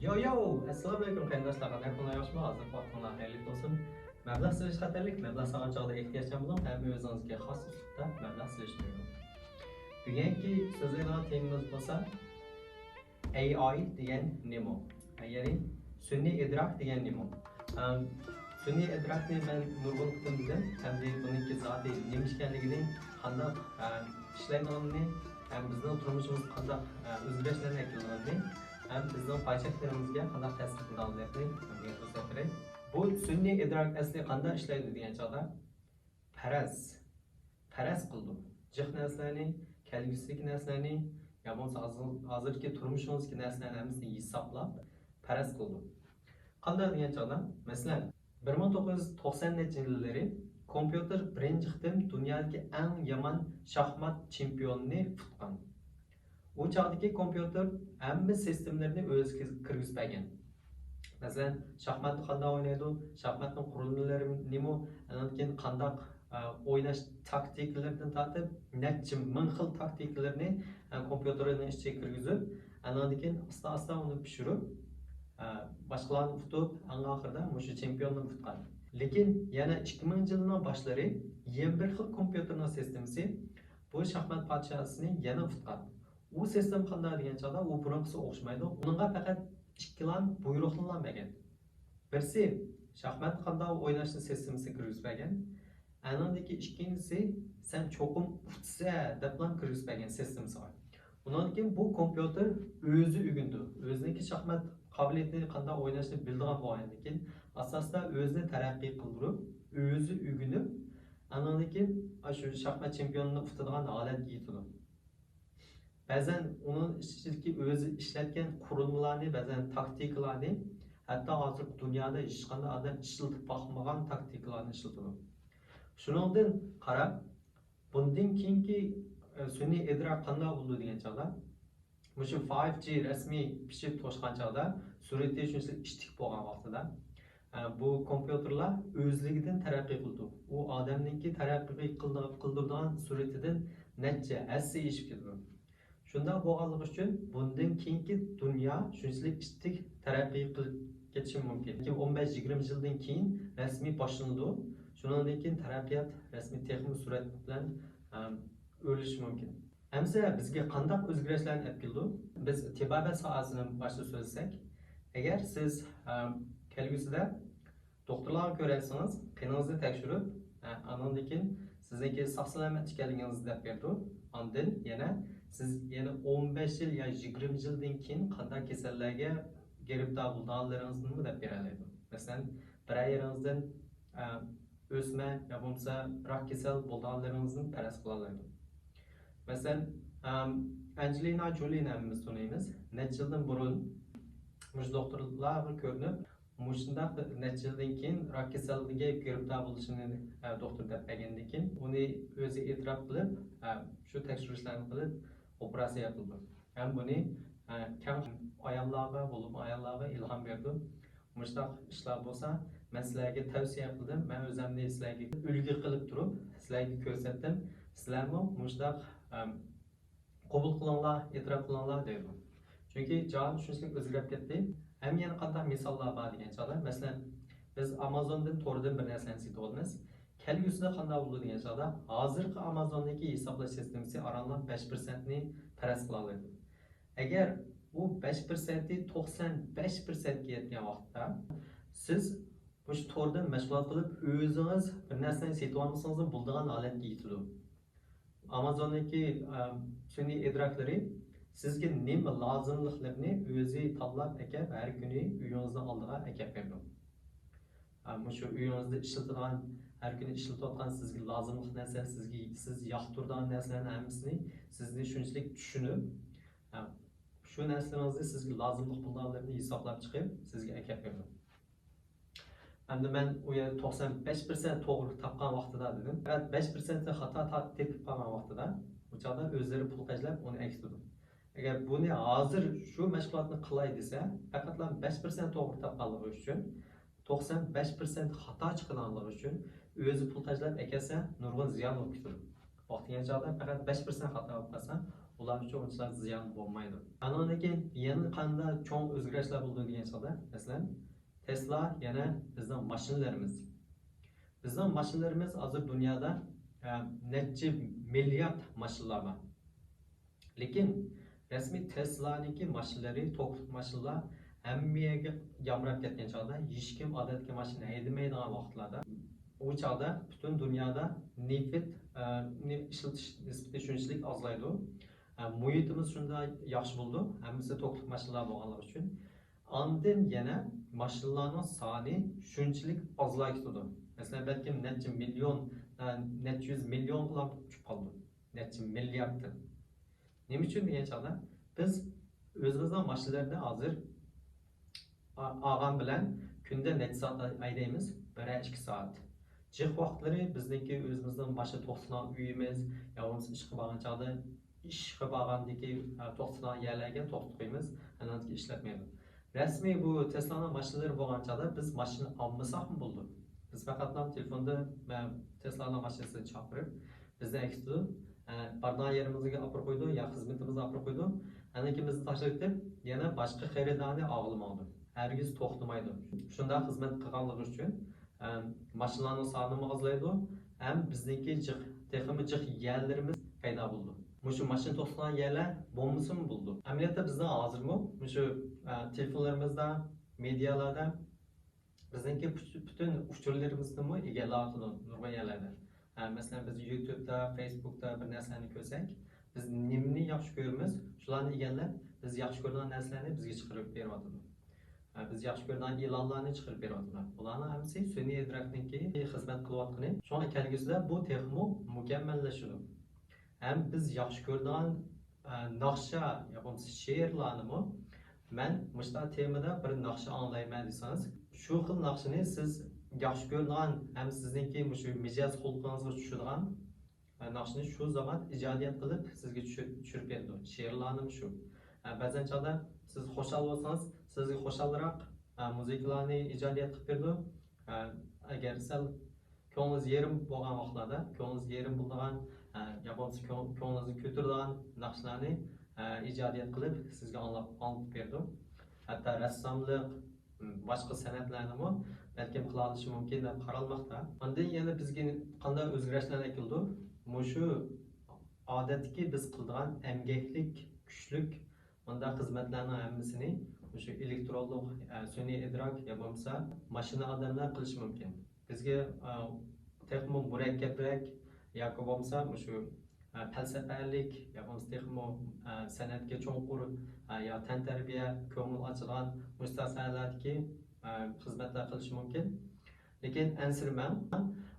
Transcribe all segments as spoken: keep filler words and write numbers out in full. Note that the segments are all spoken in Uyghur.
يو يو! ئەسسالامۇئەلەيكۇم قېرىنداشلار، قانداق ئەھۋالىڭلار، ياخشىمۇ؟ ھازىر ۋاقتىڭلار خەيرلىك بولسۇن. مەبلەغ سېلىش خەتەرلىك، مەبلەغ سالغان چاغدا ئېھتىياتچان بولۇڭ ھەم ئۆزىڭىزگە خاس ئۇسلۇبتا مەبلەغ سېلىشنى ئۆگىنىڭ. بۈگۈنكى سۆزلەيدىغان تېمىمىز بولسا، ئەي ئاي دېگەن نېمە؟ يەنى سۈنئىي ئىدراك دېگەن نېمە؟ ئەم، سۈنئىي ئىدراكنى مەن نۇرغۇن قېتىم دېدىم، ھەمدە بۇنىڭكى زادى نېمە ئىكەنلىكىنى، قانداق، ئە، ئىشلەيدىغىنىنى، ھەم بىزنىڭ تۇرمۇشىمىزغا قانداق، ئە، ئۆزگىرىشلەرنى ئەكېلىدىغىنىنى، ھەم بىزنىڭ پايچەكلىرىمىزگە قانداق تەسىر قىلىدىغانلىقىنى مەن كۆرسەتتىرەي. بۇ سۈنئىي ئىدراك ئەسلى قانداق ئىشلەيدۇ دېگەن چاغدا، پەرەز. پەرەز قىلىدۇ. جىق نەرسىلەرنى، كەلگۈسىدىكى نەرسىلەرنى، يا بولمىسا ھازىر-، ھازىرقى تۇرمۇشىڭىزدىكى نەرسىلەرنى ھەممىسىنى ھېسابلاپ، پەرەز قىلىدۇ. قانداق دېگەن چاغدا، مەسىلەن، بىر مىڭ توققۇز يۈز توقسان نەچچە يىللىرى كومپيۇتېر بىرىنچى قېتىم دۇنيادىكى ئەڭ يامان شاھمات چېمپىيونىنى ئۇتقان. ئۇ چاغدىكى كومپيۇتېر ھەممە سىستېمىلىرىنى ئۆزى كىرگۈزۈپ بەرگەن. مەسىلەن، شاھماتنى قانداق ئوينايدۇ، شاھماتنىڭ قۇرۇلمىلىرى نېمە، ئاندىن كېيىن قانداق، ئە، ئويناش تاكتىكىلىرىدىن تارتىپ، نەچچە مىڭ خىل تاكتىكىلىرىنى، ئە، كومپيۇتېرنىڭ ئىچىگە كىرگۈزۈپ، ئاندىن كېيىن ئاستا-ئاستا ئۇنى پىشۇرۇپ، ئە، باشقىلارنى ئۇتۇپ، ئەڭ ئاخىرىدا مۇشۇ چېمپىيوننى ئۇتقان. لېكىن يەنە ئىككى مىڭىنچى يىلنىڭ باشلىرى يەنە بىر خىل كومپيۇتېرنىڭ سىستېمىسى بۇ شاھمات پادىشاسىنى يەنە ئۇتقان. ئۇ سىستېما قانداق دېگەن چاغدا، ئۇ بۇرۇنقىسىغا ئوخشىمايدۇ. ئۇنىڭغا پەقەت ئىككىلا بۇيرۇقنىلا بەرگەن. بىرسى، شاھماتنى قانداق ئويناشنى سىستېمىسىنى كىرگۈزۈپ بەرگەن. ئەنىڭدىكى ئىككىنچىسى، سەن چوقۇم ئۇتىسەن دەپلا كىرگۈزۈپ بەرگەن سىستېمىسىغا. ئۇنىڭدىن كېيىن بۇ كومپيۇتېر ئۆزى ئۆگىنىدۇ. ئۆزىنىڭكى شاھمات قابىلىيىتىنى قانداق ئويناشنى بىلىدىغان بولغاندىن كېيىن، ئاستا-ئاستا ئۆزىنى تەرەققىي قىلدۇرۇپ، ئۆزى ئۆگىنىپ، ئانىڭدىن كېيىن ئاشۇ شاھمات چېمپىيونىنى ئۇتىدىغان ھالەتكە يېتىدۇ. بەزەن ئۇنىڭ ئىچىدىكى ئۆزى ئىشلەتكەن قۇرۇلمىلارنى، بەزەن تاكتىكىلارنى، ھەتتا ھازىرقى دۇنيادا ھېچقانداق ئادەم ئىشلىتىپ باقمىغان تاكتىكىلارنى ئىشلىتىدۇ. شۇنىڭدىن قاراپ، بۇندىن كېيىنكى، ئە، سۈنئىي ئىدراك قانداق بولىدۇ دېگەن چاغدا، مۇشۇ فايىف جى رەسمىي پىشىپ توشقان چاغدا، سۈرئىتى شۇنچىلىك ئىتتىك بولغان ۋاقتىدا، ئە، بۇ كومپيۇتېرلار ئۆزلۈكىدىن تەرەققىي قىلىدۇ. ئۇ ئادەمنىڭكى تەرەققىي قىلدۇ-، قىلدۇرىدىغان سۈرئىتىدىن نەچچە ھەسسە ئېشىپ كېتىدۇ. شۇنداق بولغانلىقى ئۈچۈن بۇندىن كېيىنكى دۇنيا شۇنچىلىك ئىتتىك تەرەققىي قىلىپ كېتىشى مۇمكىن. لېكىن ئون بەش يىگىرمە يىلدىن كېيىن رەسمىي باشلىنىدۇ. شۇنىڭدىن كېيىن تەرەققىيات رەسمىي تېخىمۇ سۈرئەت بىلەن، ئەم، ئۆرلىشى مۇمكىن. ئەمسە بىزگە قانداق ئۆزگىرىشلەرنى ئەپ كېلىدۇ؟ بىز تېبابەت ساھەسىنى باشتا سۆزلىسەك، ئەگەر سىز، ئەم، كەلگۈسىدە دوختۇرلارغا كۆرۈنسىڭىز، قېنىڭىزنى تەكشۈرۈپ، ئە، ئانىڭدىن كېيىن سىزنىڭكى ساق-سالامەت ئىكەنلىكىڭىزنى دەپ بېرىدۇ. ئاندىن يەنە سىز يەنە ئون بەش يىل يا يىگىرمە يىلدىن كېيىن قانداق كېسەللەرگە گىرىپتار بولىدىغانلىرىڭىزنىمۇ دەپ بېرەلەيدۇ. مەسىلەن، بىرەر يېرىڭىزدىن، ئە، ئۆسمە يا بولمىسا راك كېسەل بولىدىغانلىرىڭىزنى پەرەز قىلالايدۇ. مەسىلەن، ئەم، ئەنجېلىنا جولىنى ھەممىمىز تونۇيمىز. نەچچە يىلدىن بۇرۇن مۇشۇ دوختۇرلارغا كۆرۈنۈپ، مۇشۇنداق نەچچە يىلدىن كېيىن راك كېسەللىكىگە گىرىپتار بولۇشىنى، ئە، دوختۇر دەپ بەرگەندىن كېيىن، ئۇنى ئۆزى ئېتىراپ قىلىپ، ئە، شۇ تەكشۈرۈشلەرنى قىلىپ، ئوپېراتسىيە قىلىدۇ. ھەم بۇنى، ئە، كەڭ ئاياللارغا، بولۇپمۇ ئاياللارغا ئىلھام بېرىدۇ. مۇشۇنداق ئىشلار بولسا، مەن سىلەرگە تەۋسىيە قىلدىم، مەن ئۆزۈمنى سىلەرگە ئۈلگە قىلىپ تۇرۇپ، سىلەرگە كۆرسەتتىم. سىلەرمۇ مۇشۇنداق، ئەم، قوبۇل قىلىڭلار، ئېتىراپ قىلىڭلار دەيدۇ. چۈنكى جاھان شۇنچىلىك ئۆزگىرىپ كەتتى. ھەم يەنە قانداق مىساللار بار دېگەن چاغدا، مەسىلەن، بىز ئامازوندىن توردىن بىر نەرسىلەرنى سېتىۋالىمىز. كەلگۈسىدە قانداق بولىدۇ دېگەن چاغدا، ھازىرقى ئامازوندىكى ھېسابلاش سىستېمىسى ئارانلا بەش پىرسەنتنى پەرەز قىلالايدۇ. ئەگەر ئۇ بەش پىرسەنتى توقسان بەش پىرسەنتكە يەتكەن ۋاقىتتا، سىز مۇشۇ توردىن مەشغۇلات قىلىپ، ئۆزىڭىز بىر نەرسىنى سېتىۋالمىسىڭىزمۇ بولىدىغان ھالەتكە يېتىدۇ. ئامازوندىكى، ئە، سۈنئىي ئىدراكلىرى سىزگە نېمە لازىملىقلىرىنى ئۆزى تاللاپ ئەكەپ، ھەر كۈنى ئۆيىڭىزنىڭ ئالدىغا ئەكەپ بېرىدۇ. ئە، مۇشۇ ئۆيىڭىزدە ئىشلىتىدىغان، ھەر كۈنى ئىشلىتىۋاتقان سىزگە لازىملىق نەرسە، سىزگە، سىز ياقتۇرىدىغان نەرسىلەرنى ھەممىسىنى سىزنى شۇنچىلىك چۈشىنىپ، ئە، شۇ نەرسىلىرىڭىزنى سىزگە لازىملىق بولىدىغانلىرىنى ھېسابلاپ چىقىپ سىزگە ئەكەپ بېرىدۇ. ئەمدى مەن ئۇ يەردە توقسان بەش پىرسەنت توغرا تاپقان ۋاقتىدا دېدىم. پەقەت بەش پىرسەنتنى خاتا تا-، تېپىپ قالغان ۋاقتىدا، ئۇ چاغدا ئۆزلىرى پۇل خەجلەپ ئۇنى ئەكېتىدۇ. ئەگەر بۇنى ھازىر شۇ مەشغۇلاتنى قىلاي دېسە، پەقەتلا بەش پىرسەنت توغرا تاپقانلىقى ئۈچۈن، توقسان بەش پىرسەنت خاتا چىقىدىغانلىقى ئۈچۈن ئۆزى پۇل خەجلەپ ئەكەتسە، نۇرغۇن زىيان بولۇپ كېتىدۇ. ۋاقتى كەلگەن چاغدا پەقەت بەش پىرسەنت خاتا بولۇپ قالسا، ئۇلار ئۈچۈن ئۇنچىلىك زىيان بولمايدۇ. ئانىڭدىن كېيىن يەنە قانداق چوڭ ئۆزگىرىشلەر بولىدۇ دېگەن چاغدا، مەسىلەن، تېسلا يەنە بىزنىڭ ماشىنىلىرىمىز. بىزنىڭ ماشىنىلىرىمىز ھازىر دۇنيادا، ئە، نەچچە مىليارد ماشىنىلار بار. لېكىن رەسمىي تېسلانىڭكى ماشىنىلىرى، توكلۇق ماشىنىلار ھەممە يەرگە يامراپ كەتكەن چاغدا، ھېچكىم ئادەتتىكى ماشىنا ھەيدىمەيدىغان ۋاقىتلاردا، ئۇ چاغدا پۈتۈن دۇنيادا نېفىت، ئە، نى ئىشلىتىش نىسبىتى شۇنچىلىك ئازلايدۇ. ئە، مۇھىتىمىز شۇنداق ياخشى بولىدۇ، ھەممىسى توكلۇق ماشىنىلار بولغانلىقى ئۈچۈن. ئاندىن يەنە ماشىنىلارنىڭ سانى شۇنچىلىك ئازلاپ كېتىدۇ. مەسىلەن، بەلكىم نەچچە مىليون، ئە، نەچچە يۈز مىليونغىلا چۈشۈپ قالىدۇ. نەچچە مىلياردتىن. نېمە ئۈچۈن دېگەن چاغدا، بىز ئۆزىمىزنىڭ ماشىنىلىرىنى ھازىر ئا-، ئالغان بىلەن كۈندە نەچچە سائەت ھەيدەيمىز؟ بىرەر ئىككى سائەت. جىق ۋاقىتلىرى بىزنىڭكى ئۆزىمىزنىڭ ماشىنا توختىغان ئۆيىمىز، يا بولمىسا ئىشقا بارغان چاغدا، ئىشقا بارغاندىكى، ئە، توختىغان يەرلەرگە توختىتىپ قويىمىز، ئاندىن كېيىن ئىشلەتمەيدۇ. رەسمىي بۇ تېسلانىڭ ماشىنىلىرى بولغان چاغدا بىز ماشىنا ئالمىساقمۇ بولىدۇ. بىز پەقەتلا تېلېفوندا، ئە، تېسلانىڭ ماشىنىسىنى چاقىرىپ، بىزنى ئەكېتىدۇ. ئە، بارىدىغان يېرىمىزگە ئاپىرىپ قويىدۇ يا خىزمىتىمىزگە ئاپىرىپ قويىدۇ. ئاندىن كېيىن بىزنى تاشلىۋېتىپ، يەنە باشقا خېرىدارنى ئالغىلى ماڭىدۇ. ھەرگىز توختىمايدۇ. شۇنداق خىزمەت قىلغانلىقى ئۈچۈن، ئە، ماشىنىلارنىڭ سانىمۇ ئازلايدۇ، ھەم بىزنىڭكى جىق، تېخىمۇ جىق يەرلىرىمىز پەيدا بولىدۇ. مۇشۇ ماشىنا توختىغان يەرلەر بولمىسىمۇ بولىدۇ. ئەمەلىيەتتە بىزنىڭ ھازىرمۇ مۇشۇ، ئە، تېلېفونلىرىمىزدا، مېدىيالاردا بىزنىڭكى پۈت-، پۈتۈن ئۇچۇرلىرىمىزنىمۇ ئىگىلەۋاتىدۇ نۇرغۇن يەرلەردە. ھە، مەسىلەن، بىز يۇتۇبتا، فېيسبۇكتا بىر نەرسىلەرنى كۆرسەك، بىز نېمىنى ياخشى كۆرىمىز، شۇلارنى ئىگىلەپ، بىز ياخشى كۆرىدىغان نەرسىلەرنى بىزگە چىقىرىپ بېرىۋاتىدۇ. ھە، بىز ياخشى كۆرىدىغان ئېلانلارنى چىقىرىپ بېرىۋاتىدۇ. بۇلارنىڭ ھەممىسى سۈنئىي ئىدراكنىڭكى خىزمەت قىلىۋاتقىنى. شۇڭا كەلگۈسىدە بۇ تېخىمۇ مۇكەممەللىشىدۇ. ھەم بىز ياخشى كۆرىدىغان، ئە، ناخشا يا بولمىسا شېئىرلارنىمۇ، مەن مۇشۇنداق تېمىدا بىر ناخشا ئاڭلايمەن دېسىڭىز، شۇ خىل ناخشىنى سىز ياخشى كۆرىدىغان ھەم سىزنىڭكى مۇشۇ مىجەز خۇلقىڭىزغا چۈشىدىغان، ئە، ناخشىنى شۇ زامان ئىجادىيەت قىلىپ سىزگە چۈشۈر-، چۈشۈرۈپ بېرىدۇ. شېئىرلارنىمۇ شۇ. ئە، بەزەن چاغدا سىز خۇشال بولسىڭىز، سىزگە خۇشالراق، ئە، مۇزىكىلارنى ئىجادىيەت قىلىپ بېرىدۇ. ئە، ئەگەر سەل كۆڭلىڭىز يېرىم بولغان ۋاقىتلاردا، كۆڭلىڭىز يېرىم بولىدىغان، ئە، يا بولمىسا كۆڭ-، كۆڭلىڭىزنى كۆتۈرىدىغان ناخشىلارنى، ئە، ئىجادىيەت قىلىپ سىزگە ئاڭلاپ، ئاڭلىتىپ بېرىدۇ. ھەتتا رەسساملىق، م، باشقا سەنئەتلەرنىمۇ بەلكىم قىلالىشى مۇمكىن دەپ قارالماقتا. ئاندىن يەنە بىزگە قانداق ئۆزگىرىشلەرنى ئەكېلىدۇ؟ مۇشۇ ئادەتتىكى بىز قىلىدىغان ئەمگەكلىك، كۈچلۈك مۇنداق خىزمەتلەرنىڭ ھەممىسىنى مۇشۇ ئېلېكترونلۇق، ئە، سۈنئىي ئىدراك يا بولمىسا ماشىنا ئادەملەر قىلىشى مۇمكىن. بىزگە، ئە، تېخىمۇ مۇرەككەپرەك ياكى بولمىسا مۇشۇ، ئە، پەلسەپىلىك يا بولمىسا تېخىمۇ، ئە، سەنئەتكە چوڭقۇر، ئە، يا تەنتەربىيە، كۆڭۈل ئاچىدىغان مۇشۇنداق ساھەلەردىكى، ئە، خىزمەتلەر قىلىشى مۇمكىن. لېكىن ئەنسىرىمەڭ،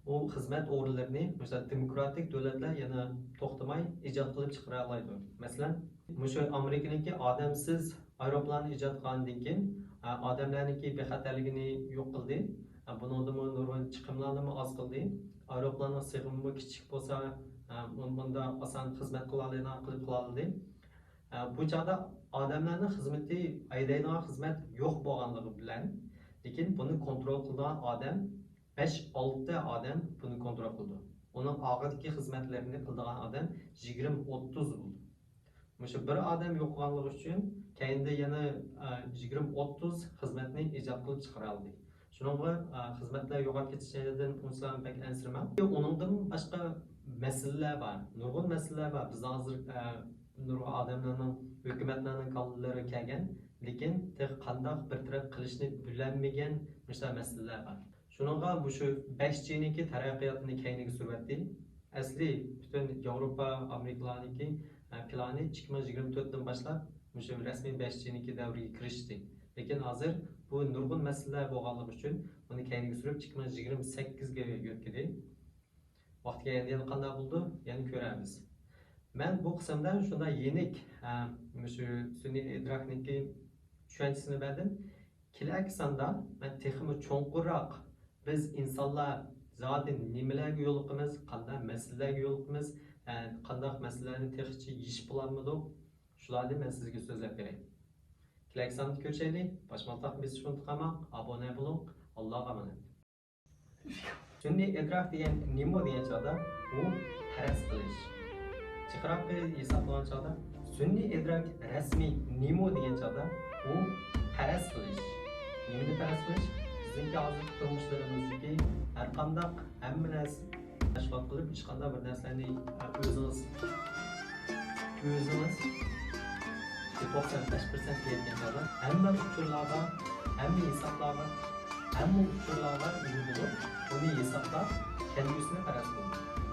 ئۇ خىزمەت ئورۇنلىرىنى مۇشۇنداق دېموكراتىك دۆلەتلەر يەنە توختىماي ئىجاد قىلىپ چىقىرالايدۇ. مەسىلەن، مۇشۇ ئامېرىكىنىڭكى ئادەمسىز ئايروپىلاننى ئىجاد قىلغاندىن كېيىن، ئا، ئادەملەرنىڭكى بىخەتەرلىكىنى يوق قىلدى. ئا، بۇنىڭدىنمۇ نۇرغۇن چىقىملارنىمۇ ئاز قىلدى. ئايروپىلاننىڭ سىغىمىمۇ كىچىك بولسا، ئا، بۇ-، بۇندا ئاسان خىزمەت قىلالايدىغان قىلىپ قىلالىدى. ئە، بۇ چاغدا ئادەملەرنىڭ خىزمىتى، ھەيدەيدىغان خىزمەت يوق بولغانلىقى بىلەن، لېكىن بۇنى كونترول قىلىدىغان ئادەم، بەش، ئالتە ئادەم بۇنى كونترول قىلىدۇ. ئۇنىڭ ئارقىدىكى خىزمەتلىرىنى قىلىدىغان ئادەم يىگىرمە، ئوتتۇز بولىدۇ. مۇشۇ بىر ئادەم يوقىغانلىقى ئۈچۈن كەينىدە يەنە، ئە، يىگىرمە، ئوتتۇز خىزمەتنى ئىجاد قىلىپ چىقىرالىدى. شۇنىڭغا، ئە، خىزمەتلەر يوقاپ كېتىشىدىن ئۇنچىلا بەك ئەنسىرىمەڭ. ئۇنىڭدىن باشقا مەسىلىلەر بار، نۇرغۇن مەسىلىلەر بار. بىز ھازىر، ئە، نۇرغۇن ئادەملەرنىڭ، ھۆكۈمەتلەرنىڭ كاللىلىرىغا كەلگەن، لېكىن تېخى قانداق بىر تەرەپ قىلىشنى بىلەلمىگەن مۇشۇنداق مەسىلىلەر بار. شۇنىڭغا مۇشۇ بەش جىنىڭكى تەرەققىياتىنى كەينىگە سۈرۈۋەتتى. ئەسلى پۈتۈن ياۋروپا، ئامېرىكىلارنىڭكى، ئە، پىلانى ئىككى مىڭ يىگىرمە تۆتتىن باشلاپ مۇشۇ رەسمىي بەش جىنىڭكى دەۋرىگە كىرىشتى. لېكىن ھازىر بۇ نۇرغۇن مەسىلىلەر بولغانلىقى ئۈچۈن بۇنى كەينىگە سۈرۈپ ئىككى مىڭ يىگىرمە سەككىزگە يۆتكىدى. ۋاقتى كەلگەندە يەنە قانداق بولىدۇ، يەنە كۆرەرمىز. مەن بۇ قىسىمدا شۇنداق يېنىك، ئە، مۇشۇ سۈنئىي ئىدراكنىڭكى چۈشەنچىسىنى بەردىم. كېلەركى ساندا مەن تېخىمۇ چوڭقۇرراق بىز ئىنسانلار زادى نېمىلەرگە يولۇقىمىز، قانداق مەسىلىلەرگە يولۇقىمىز، ئە، قانداق مەسىلىلەرنى تېخىچە يېشىپ بولالمىدۇق، شۇلارنى مەن سىزگە سۆزلەپ بېرەي. كېلەركى ساندا كۆرۈشەيلى، باشلىماقتىن بېسىشنى ئۇنتۇپ قالماڭ، ئابۇنە بولۇڭ، ئاللاغا ئامانەت. سۈنئىي ئىدراك دېگەن نېمە دېگەن چاغدا، ئۇ پەرەز قىلىش. جىقراققا ھېسابلىغان چاغدا، سۈنئىي ئىدراك رەسمىي نېمە دېگەن چاغدا، ئۇ پەرەز قىلىش. نېمىنى پەرەز قىلىش؟ بىزنىڭكى ھازىرقى تۇرمۇشلىرىمىزدىكى ھەر قانداق ھەممە نەرسە مەشغۇلات قىلىپ، ھېچقانداق بىر نەرسىلەرنى ئۆزىڭىز، ئۆزىڭىز توقسان بەش پىرسەنت دېيەتكەن چاغدا، ھەممە ئۇچۇرلارغا، ھەممە ھېسابلارغا، ھەممە ئۇچۇرلارغا ئىگە بولۇپ، ئۇنى ھېسابلاپ، كەلگۈسىنى پەرەز قىلىدۇ.